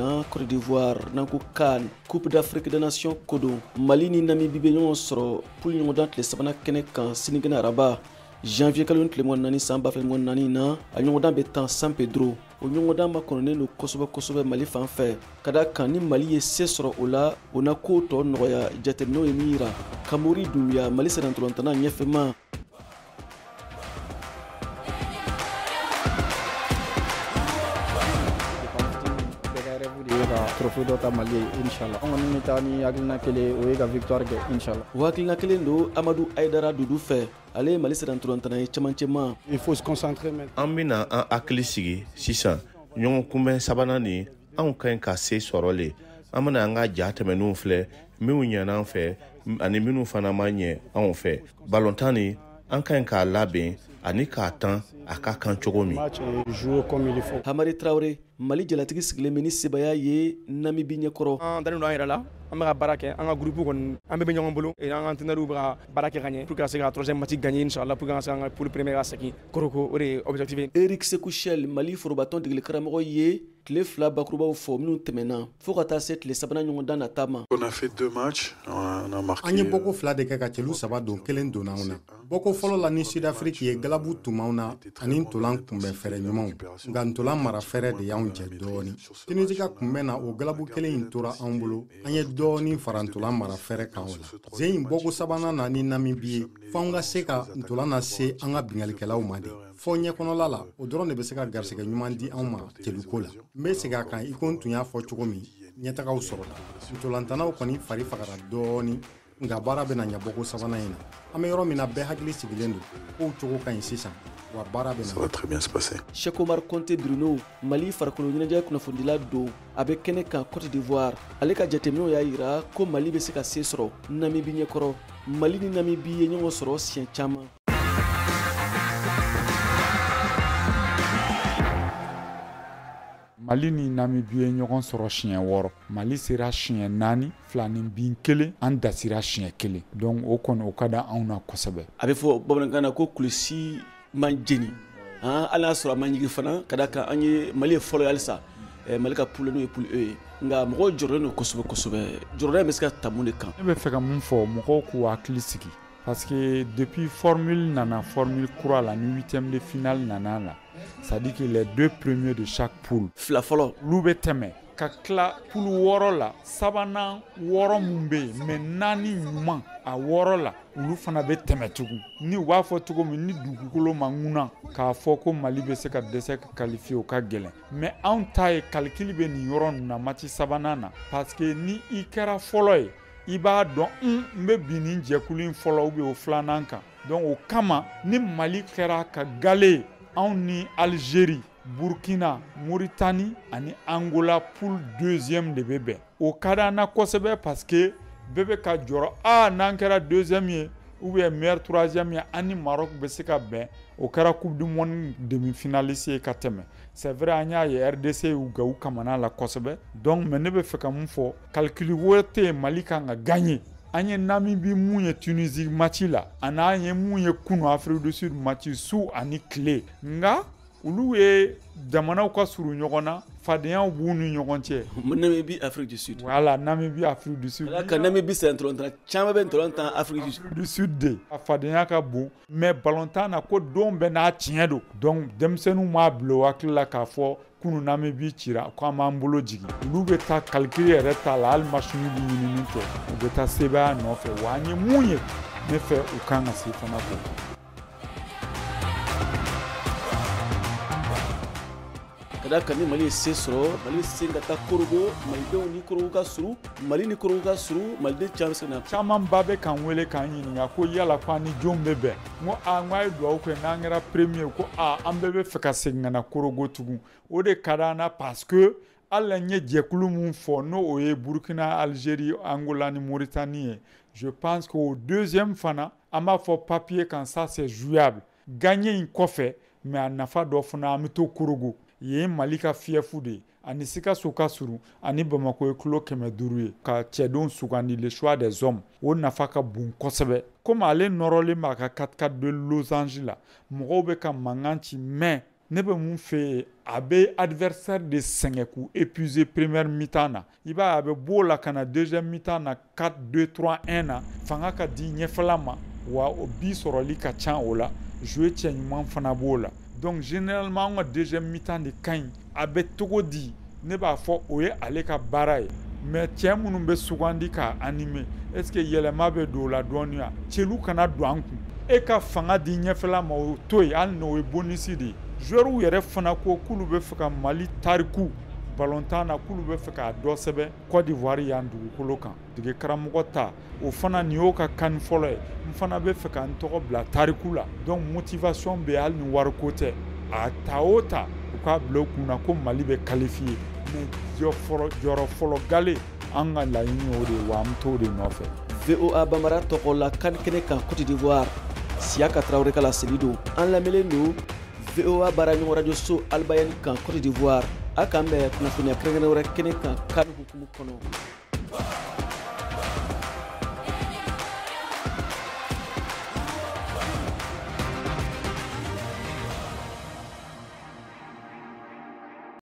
Na Côte d'Ivoire n'an ko CAN, Coupe d'Afrique des Nations ko don. Mali ni Namibie bɛ ɲɔgɔn sɔrɔ poule ɲɔgɔndan tile sabanan kɛnɛ kan sinikɛnɛ araba, janvier kalo tile 24 san 2024 na. A ɲɔgɔndan bɛ tan San Pedro. O ɲɔgɔndan makɔnɔnen don kosɛbɛ kosɛbɛ Mali fan fɛ, ka da kan ni Mali ye se sɔrɔ o la, o na kow tɔ nɔgɔya. Jateminɛw ye min yira, Kamori Dunbiya, Mali sennantolatan ɲɛfɛma. Trophée dɔ ta Mali ye, inshallah. An kɔni bɛ taa ni hakilina kelen, o ye ka victoire kɛ, inshallah. O hakilina kelen don Amadu Ayidara Dudu fɛ, ale ye Mali sennantolatan ye cɛmancɛma. Il faut se concentrer maintenant. An bɛna an hakili sigi sisan. Ɲɔgɔn kunbɛn sabanan nin, anw ka ɲi ka se sɔrɔ le. An bɛna an ka ja tɛmɛnenw filɛ, minnu ɲɛna an fɛ ani minnu fana ma ɲɛ anw fɛ. Balontan nin, an ka ɲi k'a labɛn ani k'a tan a ka kan cogo min. Match et jouer comme il faut. Hamari Traoré, Mali jalatigi sigilen bɛ ni sebaya ye Namibi ɲɛkɔrɔ. An dalen don an yɛrɛ la, an bɛ ka baara kɛ, an ka groupe kɔni, an bɛɛ bɛ ɲɔgɔn bolo, et an ka entraîneur bɛ ka baara kɛ ka ɲɛ pour que ka se ka troisième match gagner, inchallah, pour que an ka se an ka poule première ka segin Korhogo, o de ye objectif ye. Eric Sekou Chelle, Mali forobatɔn degeli karamɔgɔ ye tile fila bakurubaw fɔ minnu tɛmɛna fo ka taa se tile sabanan ɲɔgɔndan nata ma. On a fait deux matchs, on a marqué. An ye bɔko fila de kɛ ka celu saba don, kelen donna anw na. Bɔko fɔlɔ la ni Sud-Afrique ye, galabu tun b'anw na ani ntolan kunbɛn fɛɛrɛ ɲumanw, nka ntolan mara fɛɛrɛ de y'anw jɛ dɔɔni. Tunisie ka kunbɛn na, o galabu kelen in tora anw bolo, an ye dɔɔni fara ntolan mara fɛɛrɛ kan o la. Zen in bɔko sabanan na ni Namibie ye, f'anw ka se ka ntolan lase an ka bingalikɛlaw ma de fɔ ɲɛkɔnɔla la. O dɔrɔn de bɛ se ka garisɛgɛ ɲuman di anw ma celuko la. N bɛ segin a kan, i ko n tun y'a fɔ cogo min, ɲɛtagaw sɔrɔla. Ntolantanaw kɔni fari fagara dɔɔni, nka baara bɛna ɲɛ bɔko sabanan in na. An bɛ yɔrɔ min na, bɛɛ hakili sigilen don, kow cogo ka ɲi sisan, wa baara bɛ Ça va très bien se passer. Cheikh Omar Conte Bruno, Mali farikolo ɲɛnajɛ kunnafonidila don, a bɛ kɛnɛ kan Côte d'Ivoire. Ale ka jateminɛw y'a yira ko Mali bɛ se ka se sɔrɔ Namibi ɲɛkɔrɔ. Mali ni Namibi ye ɲɔgɔn sɔrɔ siɲɛ caman. Mali ni Namibi ye ɲɔgɔn sɔrɔ siɲɛ 6. Mali sera siɲɛ 4, fila ni bin kelen, an dasira siɲɛ kelen. Donc o kɔni, o ka di anw na kosɛbɛ. A bɛ fɔ bamanankan na ko kulusi man jeni, hali n'a sɔrɔ a man ɲigi fana, ka da kan an ye Mali ye fɔlɔ ye halisa. Mali ka poule, n'o ye poule E ye, nka mɔgɔw jɔrɔlen don kosɛbɛ kosɛbɛ. Jɔrɔda in bɛ se ka ta mun de kan? Ne bɛ fɛ ka mun fɔ, mɔgɔw k'u hakili sigi, parce que depuis formule nana, formule kura la, ni huitième de finale nana la, c'est à dire que les deux premiers de chaque poule, fila fɔlɔ, olu bɛ tɛmɛ ka tila poule 6 la. Sabanan 6 mun bɛ yen, mais naani ɲuman a 6 la, olu fana bɛ tɛmɛ tugun. Ni u b'a fɔ cogo min, ni dugukolo ma ŋuna k'a fɔ ko Mali bɛ se ka dɛsɛ ka qualifier, o ka gɛlɛn. Mais anw ta ye, calcul bɛ nin yɔrɔ ninnu na match sabanan na, parce que ni i kɛra fɔlɔ ye, i b'a dɔn n bɛ bin nin jɛkulu in fɔlɔ ou bien o filanan kan. Donc o kama, ni Mali kɛra ka gale, anw ni Algérie, Burkina, Mauritanie ani Angola poule deuxième de bɛ bɛn. O ka d'an na kosɛbɛ, parce que bɛɛ bɛ ka jɔrɔ, aa, n'an kɛra deuxième ye ou bien meilleur troisième ye, an ni Maroc bɛ se ka bɛn. O kɛra Coupe du monde demi-finaliste ye ka tɛmɛ. C'est vrai, an y'a ye RDC y'u ga u kamana la kosɛbɛ. Donc mais ne bɛ fɛ ka mun fɔ, calcul wɛrɛ tɛ yen, Mali kan ka gagner. An ye Namibie mun ye Tunisie match la, ani an ye mun ye kunu Afrique du Sud match, su ani tile, nka olu ye jamanaw ka surun ɲɔgɔn na, fadenyaw b'u ni ɲɔgɔn cɛ. Namibie, Afrique du Sud. Voilà, Namibie, Afrique du Sud. Ka Namibie sen ntolantan caman bɛ ntolan Afrique du Sud. Du Sud de. A fadenya ka bon, mais balontan na, ko don bɛɛ n'a tiɲɛ don. Donc denmisɛnninw m'a bila u hakili la k'a fɔ kunu Namibie cira ko an b'an bolo jigin. Olu bɛ taa, calcul yɛrɛ t'a la, hali machine bɛ ɲinini kɛ, u bɛ taa sebaaya nɔfɛ. Wa an ye mun ye, ne fɛ u kan ka se fana k'o. Ka da kan ni Mali ye se sɔrɔ, Mali sen ka taa Korhogo, malidenw ni Korhogo ka surun, Mali ni Korhogo ka surun, maliden caman bɛ se ka na. Camanba bɛ k'an wele k'an ɲininka ko yala ko an ni jɔn bɛ bɛn. N ko aa, n ko a ye dugawu kɛ n'an kɛra premier, ko aa, an bɛɛ bɛ fɛ ka segin ka na Korhogo tugun. O de ka d'an na, parce que hali n ye jɛkulu mun fɔ, n'o o ye Burkina, Algérie, Angola ni Mauritanie ye, je pense que o deuxième fana, an b'a fɔ papier kan, ça c'est jouable. Gagner in kɔfɛ, mais a nafa dɔ fana, an bɛ to Korhogo. Yen Mali ka fief de ye, ani Sikaso ka surun ani Bamako ye kilo 500 ye. Ka cɛdenw sugandi, le choix des hommes, o nafa ka bon kosɛbɛ. Komi ale nɔrɔlen b'a ka 4-4 de losange la, mɔgɔw bɛ ka mankan ci, mais Ne bɛ mun fɛ yen, a bɛ adversaire de sɛgɛn k'u épuiser première mi-temps na. I b'a ye, a bɛ b'o la ka na deuxième mi-temps na, 4 2 3 1 na, fanga ka di ɲɛfɛla ma, wa o bi sɔrɔli ka ca o la, jouer cɛ ɲuman fana b'o la. Donc généralement, an ka deuxième mi-temps de ka ɲi. A bɛ cogo di, ne b'a fɔ o ye ale ka baara ye, mais cɛ minnu bɛ sugandi k'a animer, est ce que yɛlɛma bɛ don o la dɔɔni wa? Celu kana don an kun, e ka fanga di ɲɛfɛla ma, o to yen, hali n'o ye bonus de ye. Joueurs yɛrɛ fana ko k'olu bɛ fɛ ka Mali tariku balontan na, k'olu bɛ fɛ k'a dɔ sɛbɛn Côte d'Ivoire yan dugukolo kan. Dege karamɔgɔ ta o fana, nin y'o ka CAN fɔlɔ ye, n fana bɛ fɛ ka n tɔgɔ bila tariku la. Donc motivation bɛ yen, hali ni wariko tɛ. A ta o ta, u k'a bila u kunna ko Mali bɛ qualifié, mais jɔyɔrɔ fɔlɔ gale, an ka laɲini o de ye, wa an bɛ t'o de nɔfɛ. VOA Bambara tɔgɔ la, CAN kɛnɛ kan, Côte d'Ivoire, Siyaka Tarawele ka laseli don. An lamɛnlen don VOA baaraɲɔgɔn radio so Albayani kan Côte d'Ivoire. A k'an bɛn kunnafoniya kɛrɛnkɛrɛn wɛrɛ kɛnɛ kan CAN hukumu kɔnɔ.